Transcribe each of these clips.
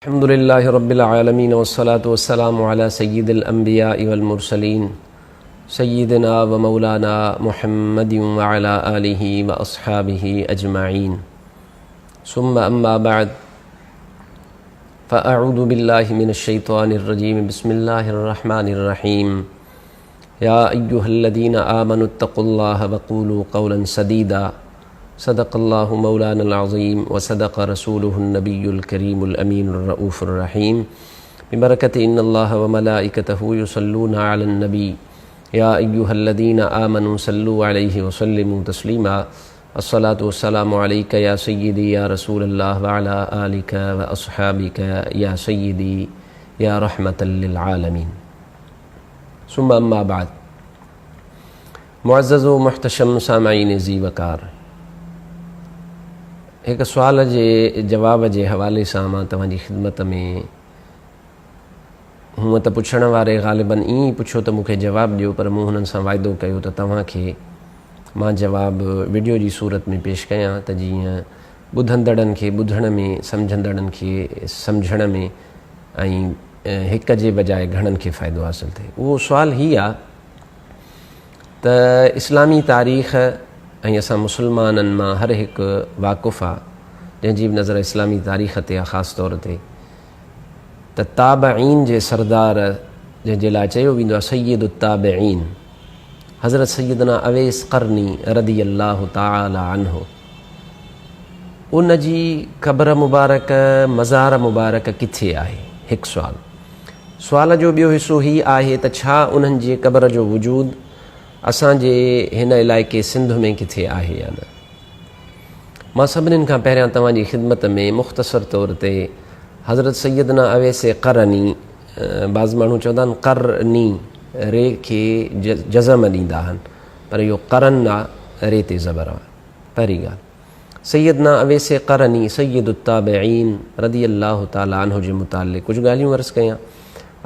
الحمد لله رب العالمين والصلاة والسلام على سيد الأنبياء والمرسلين سيدنا ومولانا محمد وعلى آله وأصحابه أجمعين ثم أما بعد فأعوذ بالله من الشيطان الرجيم بسم الله الرحمن الرحيم يا أيها الذين آمنوا اتقوا الله وقولوا قولا سديدا صدق الله مولانا العظيم وصدق رسوله النبي الكريم الأمين الرؤوف الرحيم ببركة إن الله وملائكته يصلون على النبي يا أيها الذين آمنوا صلوا عليه وسلموا تسليما الصلاة والسلام عليك يا سيدي يا رسول الله وعلى آلك وأصحابك يا سيدي يا رحمة للعالمين ثم اما بعد معزز و محتشم سامعين ذي وقار هڪ سوال جي جواب جي حوالي سان مان توهان جي خدمت ۾ هونء ته پڇڻ واري غالباً ائين ئي پڇيو ته مون کي جواب ڏيو پر مون هنن سان واعدو ڪيو ته توهان کي مان جواب وڊيو جي صورت ۾ پيش ڪيان ته جيئن ٻڌندڙن کي ٻڌڻ ۾ سمجهندڙن کي سمجهڻ ۾ ۽ هڪ جي بجاء گهڻن کي فائدو حاصل ٿئي. اهو سوال هي آ ته اسلامي تاريخ ۽ اسان مسلمانن مان هر هڪ واقف آ جنهن جي به نظر اسلامي تاريخ تي آ خاص طور تي ته تابعين جي سردار جنهن جي لاء چيو ويندو آ سيد التابعين حضرت سيدنا اويس قرني رضي الله تعالي عنه ان جي قبر مبارڪ، مزار مبارڪ ڪٿي آهي؟ هڪ سوال. سوال جو ٻيو حصو هي آهي ته ڇا انهن جي قبر جو وجود اسان جي هن علائقي سنڌ ۾ ڪٿي آهي يا نه؟ مان سڀنين کان پهريان توهان جي خدمت ۾ مختصر طور تي حضرت سيدنا اويس قرني، بعض ماڻهو چوندا آهن قرني، ري کي جزم ڏيندا آهن پر اهو قرن آ، ري تي زبر آ. پهرين ڳالهه، سيدنا اويس قرني سيد التابعين رضي الله تعالٰي عنه جي متعلق ڪجهه ڳالهيون عرض ڪيان.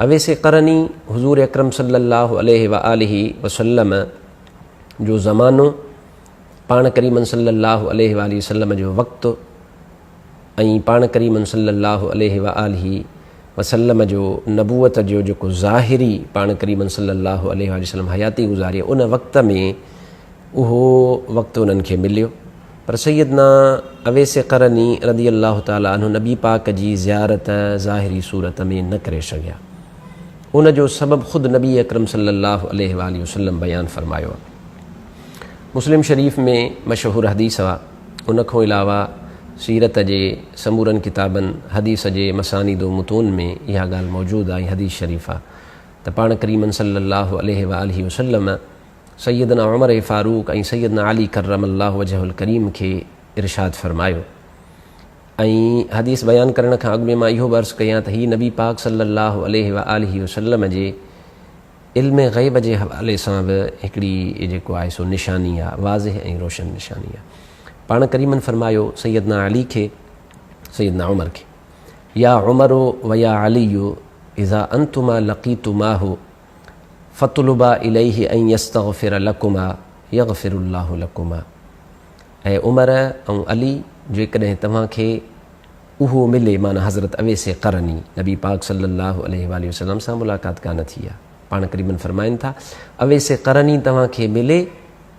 اويس قرني حضور اڪرم صلي الله عليه واٰله وسلم جو زمانو، پاڻ ڪريمن صلي الله عليه واٰله وسلم جو وقت ۽ پاڻ ڪريمن صلي الله عليه واٰله وسلم جو نبوت جو جيڪو ظاهري پاڻ ڪريمن صلي الله عليه واٰله وسلم حياتي گذاري ان وقت ۾ اهو وقت انهن کي مليو پر سيدنا اويس قرني رضي الله تعالٰي عنه نبي پاڪ جي زيارت ظاهري صورت ۾ نه ڪري سگهيا. ان جو سبب خود نبي اڪرم صلي الله عليه واٰله وسلم بيان فرمايو آهي. مسلم شريف ۾ مشهور حديث آهي. ان کان علاوه سيرت جي سمورن ڪتابن، حديث جي مسانيد و متون ۾ اها ڳالهه موجود آهي ۽ حديث شريف آهي ته پاڻ ڪريمن صلي الله عليه واٰله وسلم سيدنا عمر فاروق ۽ سيدنا علي ڪرم الله وجهه الڪريم کي ارشاد فرمايو ۽ حديث بيان ڪرڻ کان اڳ ۾ مان اهو به عرض ڪيان ته هي نبي پاڪ صلي الله عليه واٰله وسلم جي علم غيب جي حوالي سان به هڪڙي جيڪو آهي سو نشاني آهي واضح ۽ روشن نشاني آهي پاڻ ڪريمن فرمايو سيدنا علي کي سيدنا عمر کي يا عمر ويا علي اذا انتما لقيتماه فاطلبا اليه ان يستغفر لڪما يغفر الله لڪما اي عمر ۽ علي جيڪڏهن توهان کي اهو ملي معنيٰ حضرت اويس قرني نبي پاڪ صلي الله عليه واٰله وسلم سان ملاقات ڪانه ٿي آهي پاڻ ڪريمن فرمائن ٿا اويس قرني توهان کي ملي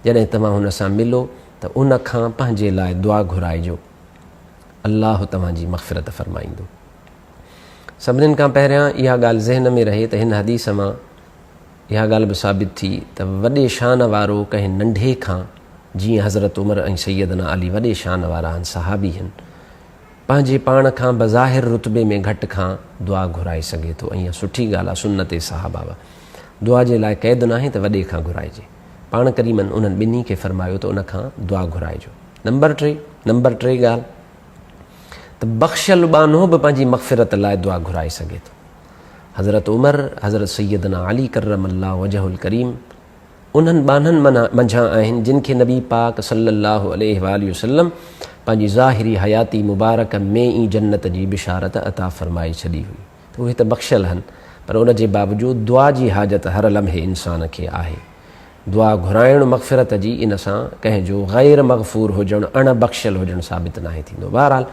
جڏهن توهان هن سان ملو ته ان کان پنهنجي لاء دعا گهرائجو الله توهان جي مغفرت فرمائيندو. سڀنين کان پهريان اها ڳالهه ذهن ۾ رهي ته هن حديث مان اها ڳالهه به ثابت ٿي ته وڏي شان وارو ڪنهن ننڍي کان جيئن حضرت عمر ۽ سيدنا علي وڏي شان وارا آهن صحابي هن پنهنجي پاڻ کان بظاهر رتبي ۾ گهٽ کان دعا گهرائي سگهي ٿو ۽ اها سٺي ڳالهه آهي سنت صحابه به دعا جي لاء قيد ناهي ته وڏي کان گهرائجي پاڻ ڪريمن انهن ٻنهي کي فرمايو ته ان کان دعا گهرائجو نمبر ٽي نمبر ٽي ڳالهه ته بخشيل ٻانهو به پنهنجي مغفرت لاء دعا گهرائي سگهي ٿو. حضرت عمر، حضرت سيدنا علي ڪرم الله وجهه الڪريم انهن ٻانهن منجهان آهن جن کي نبي پاڪ صلي الله عليه واٰله وسلم پنهنجي ظاهري حياتي مبارڪ ۾ ئي جنت جي بشارت عطا فرمائي ڇڏي هئي ته اهي ته بخشيل هن پر ان جي باوجود دعا جي حاجت هر لمحي انسان کي آهي. دعا گهرائڻ مغفرت جي ان سان ڪنهن جو غير مغفور هجڻ اڻ بخشيل هجڻ ثابت ناهي ٿيندو. بهرحال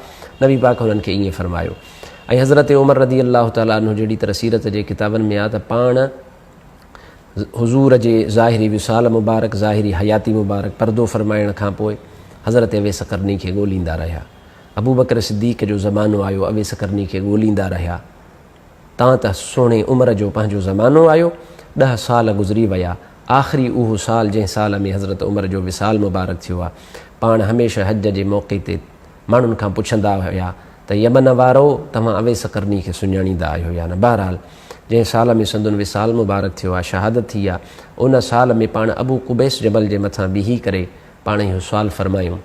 نبي پاڪ هنن کي ائين فرمايو. ۽ حضرت عمر رضي الله تعالٰي عنه جهڙي طرح سيرت جي ڪتابن ۾ آ ته پاڻ حضور جي ظاهري وصال مبارڪ، ظاهري حياتي مبارڪ پردو فرمائڻ کان پوء حضرت اويس قرني کي ڳوليندا رهيا. ابوبڪر صديق جو زمانو آيو اويس قرني کي ڳوليندا رهيا. تان ته سهڻي عمر جو پنهنجو زمانو آيو، ڏهه سال گذري ويا، آخري اهو سال جنهن سال ۾ حضرت عمر جو وصال مبارڪ ٿيو آ، پاڻ هميشه حج جي موقعي تي ماڻهن کان پڇندا هيا ته يمن وارؤ توهان اويس قرني کي سڃاڻيندا آهيو يا نه؟ بهرحال جنهن سال ۾ سندن وصال مبارڪ ٿيو آ، شهادت ٿي آ، ان سال ۾ پاڻ ابو قبيس جبل جي مٿان بيهي ڪري پاڻ اهو سوال فرمايون.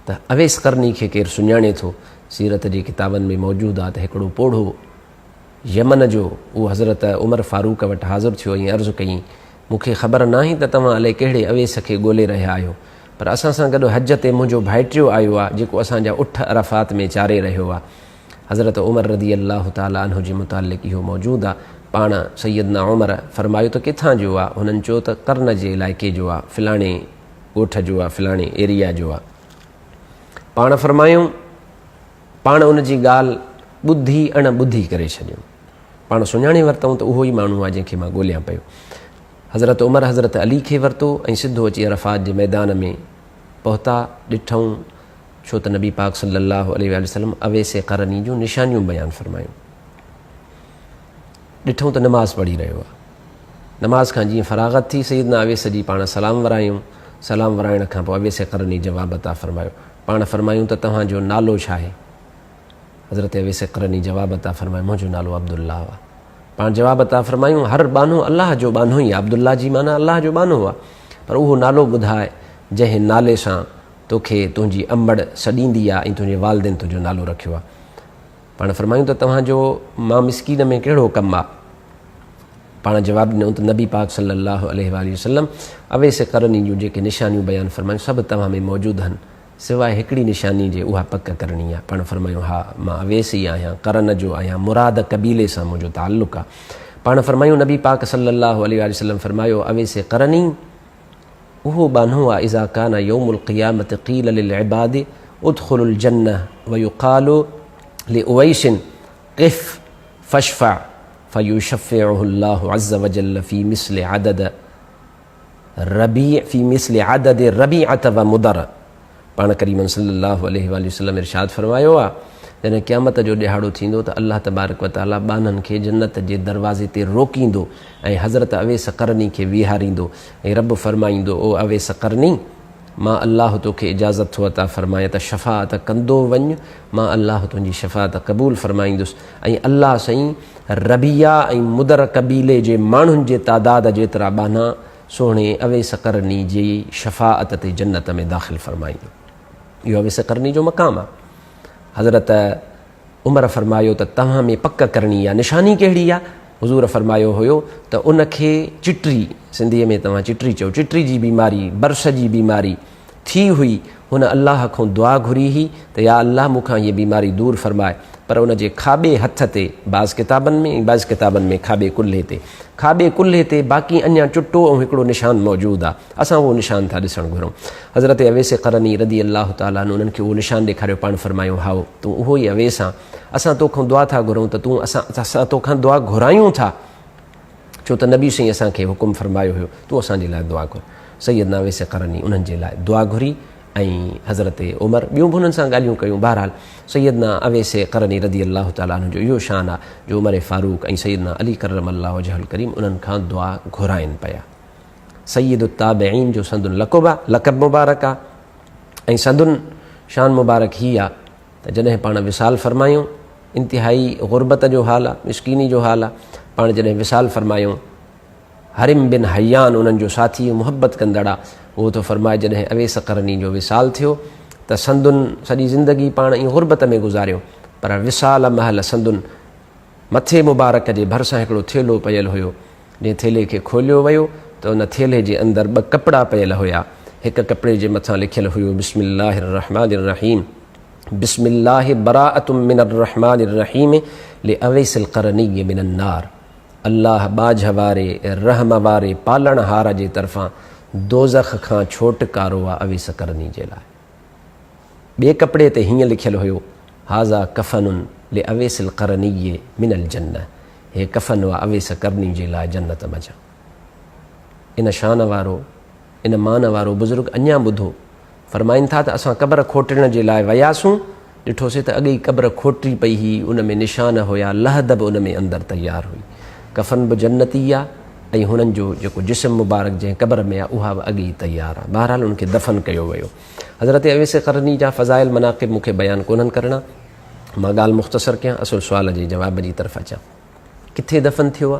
ته اويس قرني کي ڪير سڃاڻي ٿو؟ سيرت جي ڪتابن ۾ موجود آ ته هڪڙو پوڙهو يمن جو اهو حضرت عمر فاروق وٽ حاضر ٿيو ۽ عرض ڪيائين، مون کي خبر ناهي ته توهان الائي ڪهڙي اويس کي ڳولي رهيا آهيو، پر اسان سان گڏ حج تي منهنجو ڀائٽيو آيو آ، جيڪو اسان جا اٺ عرفات ۾ چاري رهيو آ. حضرت عمر رضي الله تعالٰي عنه جي متعلق اهو موجود آ. پاڻ سيدنا عمر فرمايو ته ڪٿان جو آ؟ هنن چيو ته قرن جي علائقي جو آ، فلاڻي ڳوٺ جو آ، فلاڻي ايريا جو آ. پاڻ فرمايائون، پاڻ ان جي ڳالهه ٻڌي اڻ ٻڌي ڪري ڇڏيائون. پاڻ سڃاڻي ورتائون ته اهو ئي ماڻهو آ جنهن کي مان ڳوليان پيو. حضرت عمر حضرت علي کي ورتو ۽ سڌو اچي عرفات جي ميدان ۾ پهتا، ڏٺائون، ڇو ته نبي پاڪ صلي الله عليه واٰله وسلم اويس قرني جون نشانيون بيان فرمايون. ڏٺائون ته نماز پڙهي رهيو آ. نماز کان جيئن فراغت ٿي، سيدنا اويس جي پاڻ سلام ورايائون. سلام ورائڻ کان پوء اويس قرني جواب عطا فرمايو. پاڻ فرمايون ته توهان جو نالو ڇا آهي؟ حضرت اويس قرني جواب عطا فرمايو، منهنجو نالو عبدالله آ. پاڻ جواب عطا فرمايون، هر ٻانهو الله جو ٻانهو ئي آ، عبدالله جي معنيٰ الله جو ٻانهو آ، پر اهو نالو ٻڌاء جنهن نالي سان توکي تنهنجي امڙ سڏيندي آ ۽ تنهنجي والدين تنهنجو نالو رکيو آ. پاڻ فرمايون ته توهان جو مان مسڪين ۾ ڪهڙو ڪم آ؟ پاڻ جواب ڏنائون ته نبي پاڪ صلي الله عليه واٰله وسلم اويس قرني جون جيڪي نشانيون بيان فرمايون سڀ توهان ۾ موجود هن سواء هڪڙي نشاني جي اها پڪ ڪرڻي آ. پاڻ فرمايون ها مان اويس ئي آهيان قرن جو آهيان مراد قبيلي سان منهنجو تعلق آ. پاڻ فرمايون نبي پاڪ صلي الله عليه واٰله وسلم فرمايو اويس قرني اهو ٻانهو آ اذا ڪان يوم القيامة قيل للعباد ادخلوا الجنة ويقال لأويس قف فاشفع فيشفعه الله عز وجل في مثل عدد ربيع في مثل عدد ربيعة ومضر پاڻ ڪريمن صلي الله عليه واٰله وسلم ارشاد فرمايو آ جڏهن قيامت جو ڏهاڙو ٿيندو ته الله تبارڪ وتعالي ٻانهن کي جنت جي دروازي تي روڪيندو ۽ حضرت اويس قرني کي ويهاريندو ۽ رب فرمائيندو او اويس قرني! مان الله توکي اجازت ٿو عطا فرمايان ته شفاعت ڪندو وڃ، مان الله تنهنجي شفاعت قبول فرمائيندس ۽ الله سائين ربيعه ۽ مضر قبيلي جي ماڻهن جي تعداد جيترا ٻانها سهڻي اويس قرني جي شفاعت تي جنت ۾ داخل فرمائيندو. اهو اويس قرني جو مقام آهي. حضرت عمر فرمايو ته توهان ۾ پڪ ڪرڻي آ، نشاني ڪهڙي آ؟ حضور فرمايو هيو ته ان کي چٽري، سنڌيء ۾ توهان چٽري چئو، چٽري جي بيماري، برص جي بيماري، ٿي هئي، هن الله کان دعا گهري هئي ته يا الله مون کان هيء بيماري دور فرماء، پر ان جي کاٻي هٿ تي، بعض ڪتابن ۾ ۽ بعض ڪتابن ۾ کاٻي ڪلهي تي، کاٻي ڪلهي تي باقي اڃا چٽو ۽ هڪڙو نشان موجود آ، اسان اهو نشان ٿا ڏسڻ گهرون. حضرت اويس قرني رضي الله تعالٰي عنه انهن کي اهو نشان ڏيکاريو پاڻ فرمايو هائو تون اهو ئي اويس آن اسان تو کان دعا ٿا گهرون ته تون اسان اسان تو کان دعا گهرايون ٿا ڇو ته نبي سائين اسان کي حڪم فرمايو هيو تون اسان جي لاء دعا گهر سيدنا اويس قرني انهن جي لاء دعا گهري ۽ حضرت عمر ٻيون به انهن سان ڳالهيون ڪيون بهرحال سيدنا اويس قرني رضي الله تعالٰي عنه جو اهو شان آ جو عمر فاروق ۽ سيدنا علي ڪرم الله وجهه الڪريم انهن کان دعا گهرائن پيا. سيد التابعين جو سندن لقب آ، لقب مبارڪ آ ۽ سندن شان مبارڪ هي آ ته جڏهن پاڻ وصال فرمايون، انتهائي غربت جو حال آ، مسڪيني جو حال آ، پاڻ جڏهن وصال فرمايون، حرم بن حيان انهن جو ساٿي ۽ محبت ڪندڙ آ، اهو ٿو فرمائي جڏهن اويس قرني جو وصال ٿيو ته سندن سڄي زندگي پاڻ ائين غربت ۾ گذاريو پر وصال مهل سندن مٿي مبارڪ جي ڀرسان هڪڙو ٿيلهو پيل هيو، جنهن ٿيلهي کي کوليو ويو ته ان ٿيلهي جي اندر ٻه ڪپڙا پيل هيا، هڪ ڪپڙي جي مٿان لکيل هيو بسم الله الرحمٰن الرحيم بسم الله براءة من الرحمٰن الرحيم لأويس القرني من النار الله ٻاجهه واري رحم واري پالڻهار جي طرفان دوزخ کان ڇوٽڪارو آ اويس قرني جي لاء. ٻئي ڪپڙي تي هيئن لکيل هيو هذا ڪفن. لأويس القرني من الجنة هي ڪفن آ اويس قرني جي لاء جنت منجهان. ان شان وارو، ان مان وارو بزرگ اڃا ٻڌو، فرمائن ٿا ته اسان قبر کوٽڻ جي لاء وياسون، ڏٺوسين ته اڳي ئي قبر کوٽي پئي هئي، ان ۾ نشان هيا، لحد به ان ۾ اندر تيار هئي. ڪفن به جنتي آ ۽ هنن جو جيڪو جسم مبارڪ جنهن قبر ۾ آ اها به اڳي ئي تيار آ. بهرحال ان کي دفن ڪيو ويو. حضرت اويس قرني جا فضائل مناقب مون کي بيان ڪونهن ڪرڻا. مان ڳالهه مختصر ڪيان، اصل سوال جي جواب جي طرف اچان. ڪٿي دفن ٿيو آ؟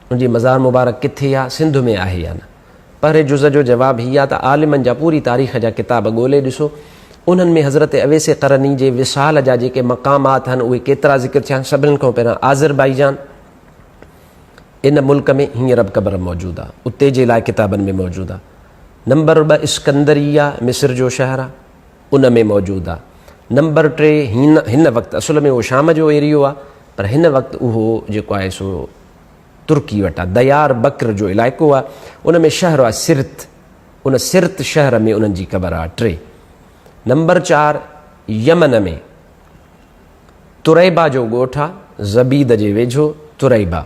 ان جي مزار مبارڪ ڪٿي آ؟ سنڌ ۾ آهي يا نه؟ پهرين جز جو جواب هي آ ته عالمن جا پوري تاريخ جا ڪتاب ڳولي ڏسو، انهن ۾ حضرت اويس قرني جي وصال جا جيڪي مقامات هن اهي ڪيترا ذڪر ٿيا آهن، سڀني کان پهريان آذربائيجان، ان ملڪ ۾ هينئر به قبر موجود آ، اتي جي لاء ڪتابن ۾ موجود آ. نمبر 2 اسڪندريه مصر جو شهر آ، ان ۾ موجود آ. نمبر 3 هن وقت اصل ۾ اهو شام جو ايريو آ، پر هن وقت اهو جيڪو آهي سو ترڪي وٽ آ، ديار بڪر جو علائقو آ، ان ۾ شهر آ سرت، ان سرت شهر ۾ انهن جي قبر آ. 3 نمبر 4 يمن ۾ تريبا جو ڳوٺ آ، زبيد جي ويجهو تريبا،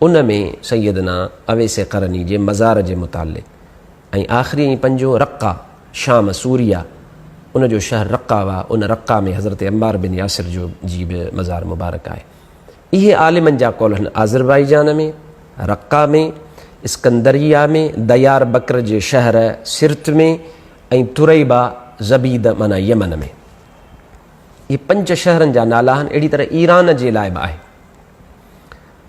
ان ۾ سيدنا اويس قرني جي مزار جي متعلق ۽ آخري ۽ پنجون رقه، شام، سوريا، ان جو شهر رقه آ، ان رقه ۾ حضرت عمار بن ياسر جو جي به مزار مبارڪ آهي. اهي عالمن جا قول هن آذربائيجان ۾، رقه ۾، اسڪندريه ۾، ديار بڪر جي شهر سرت ۾ ۽ تريبا، زبيد معنيٰ يمن ۾. اهي پنج شهرن جا نالا آهن. اهڙي طرح ايران جي لاء به آهي.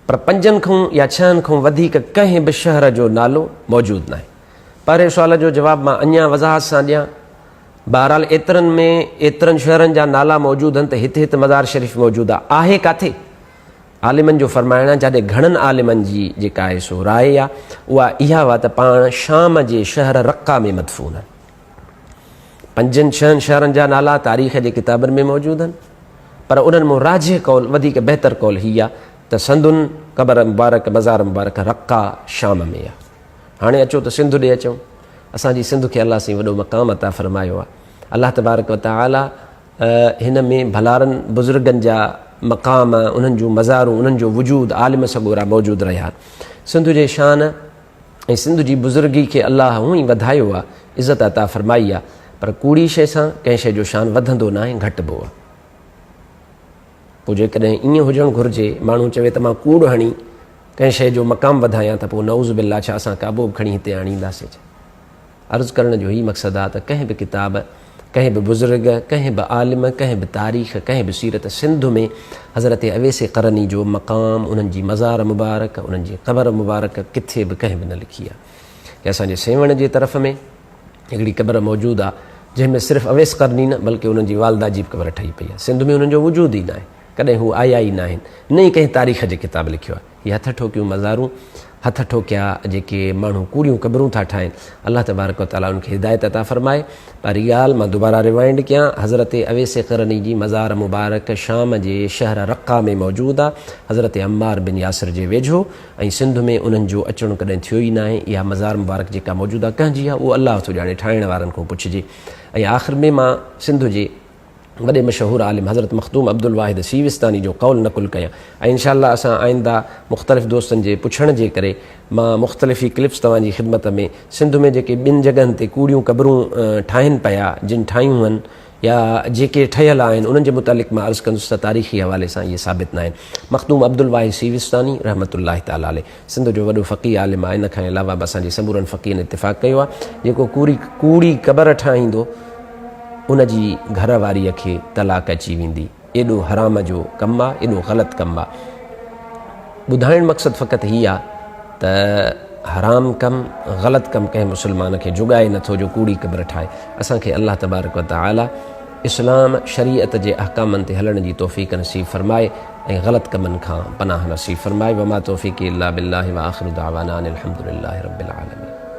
پر پنجن کان يا ڇهن کان وڌيڪ ڪنهن به شهر جو نالو موجود ناهي. پهرين سوال جو جواب مان اڃا وضاحت سان ڏيان. بهرحال ايترن ۾ ايترن شهرن جا نالا موجود آهن ته هت هت مزار شريف موجود آهي. آهي ڪاٿي؟ عالمن جو فرمائڻ آهي جاڏي گهڻن عالمن جي جيڪا آهي سو راء آهي اها اها هئا ته پاڻ شام جي شهر رقه ۾ مدفون آهن. پنجن ڇهن شهرن جا نالا تاريخ جي ڪتابن ۾ موجود آهن پر انهن مان راجح قول وڌيڪ بهتر قول هي آهي ته سندن قبر مبارڪ مزار مبارڪ رقه شام ۾ آهي. هاڻي اچو ته سنڌ ڏي اچون. اسان جي سنڌ کي الله سائين وڏو مقام عطا فرمايو آهي. الله تبارڪ و تعالي هن ۾ ڀلارن بزرگن جا مقام، انهن جون مزارون، انهن جو وجود عالم سڳورا موجود رهيا. سنڌ جي شان ۽ سنڌ جي بزرگي کي الله هونء ئي وڌايو آهي، عزت عطا فرمائي آهي، پر ڪوڙي شيء سان ڪنهن شيء جو شان وڌندو ناهي، گهٽبو آهي. پوء جيڪڏهن ائين هجڻ گهرجي، ماڻهو چوي ته مان ڪوڙ هڻي ڪنهن شيء جو مقام وڌايان ته پوء نعوذ بالله ڇا اسان ڪعبو به کڻي هتي آڻينداسين ڇا؟ عرض ڪرڻ جو هي مقصد آ ته ڪنهن به ڪتاب، ڪنهن به بزرگ، ڪنهن به عالم، ڪنهن به تاريخ، ڪنهن به سيرت سنڌ ۾ حضرت اويس قرني جو مقام، انهن جي مزار مبارڪ، انهن جي قبر مبارڪ ڪٿي به ڪنهن به نه لکي آ. يا اسان جي سيوهڻ جي طرف ۾ هڪڙي قبر موجود آ جنهن ۾ صرف اويس قرني نه بلڪه انهن جي والده جي به قبر ٺهي پئي آ. سنڌ ۾ انهن جو وجود ئي ناهي. ڪڏهن هو آيا ئي ناهن، نه ئي ڪنهن تاريخ جي ڪتاب لکيو آهي. هي هٿ ٺوڪيون مزارون، هٿ ٺوڪيا جيڪي ماڻهو ڪوڙيون قبرون ٿا ٺاهين، الله تبارڪ و تعاليٰ انهن کي هدايت عطا فرمائي. پر هي ڳالهه مان دوباره ريوائنڊ ڪيان، حضرت اويس قرني جي مزار مبارڪ شام جي شهر رقه ۾ موجود آهي، حضرت عمار بن ياسر جي ويجهو، ۽ سنڌ ۾ انهن جو اچڻ ڪڏهن ٿيو ئي ناهي. اها مزار مبارڪ جيڪا موجود آهي ڪنهن جي آهي اهو الله ٿو ڄاڻي، ٺاهڻ وارن کان پڇجي. ۽ آخر ۾ مان سنڌ جي. وڏي مشهور عالم حضرت مخدوم عبدالواحد سيوستاني جو قول نقل ڪيان ۽ انشاء الله اسان آئنده مختلف دوستن جي پڇڻ جي ڪري مان مختلف هي ڪلپس توهان جي خدمت ۾ سنڌ ۾ جيڪي ٻن جڳهن تي ڪوڙيون قبرون ٺاهين پيا جن ٺاهيون هن يا جيڪي ٺهيل آهن انهن جي متعلق مان عرض ڪندس ته تاريخي حوالي سان اهي ثابت ناهن مخدوم عبدالواحد سيوستاني رحمة الله تعالٰي عليه سنڌ جو وڏو فقيه عالم آهي ان کان علاوه به اسان جي سمورن فقيهن اتفاق ڪيو آهي جيڪو ڪوري ڪوڙي قبر ٺاهيندو ان جي گهر واريء کي طلاق اچي ويندي ايڏو حرام جو ڪم آ ايڏو غلط ڪم آ ٻڌائڻ مقصد فقط هي آ ته حرام ڪم غلط ڪم ڪنهن مسلمان کي جڳائي نٿو جو ڪوڙي قبر ٺاهي اسان کي الله تبارڪ وتعالي اسلام شريعت جي احڪامن تي هلڻ جي توفيق نصيب فرمائي ۽ غلط ڪمن کان پناهه نصيب فرمائي وما توفيقي الا بالله واخر دعوانا ان الحمد لله رب العالمين.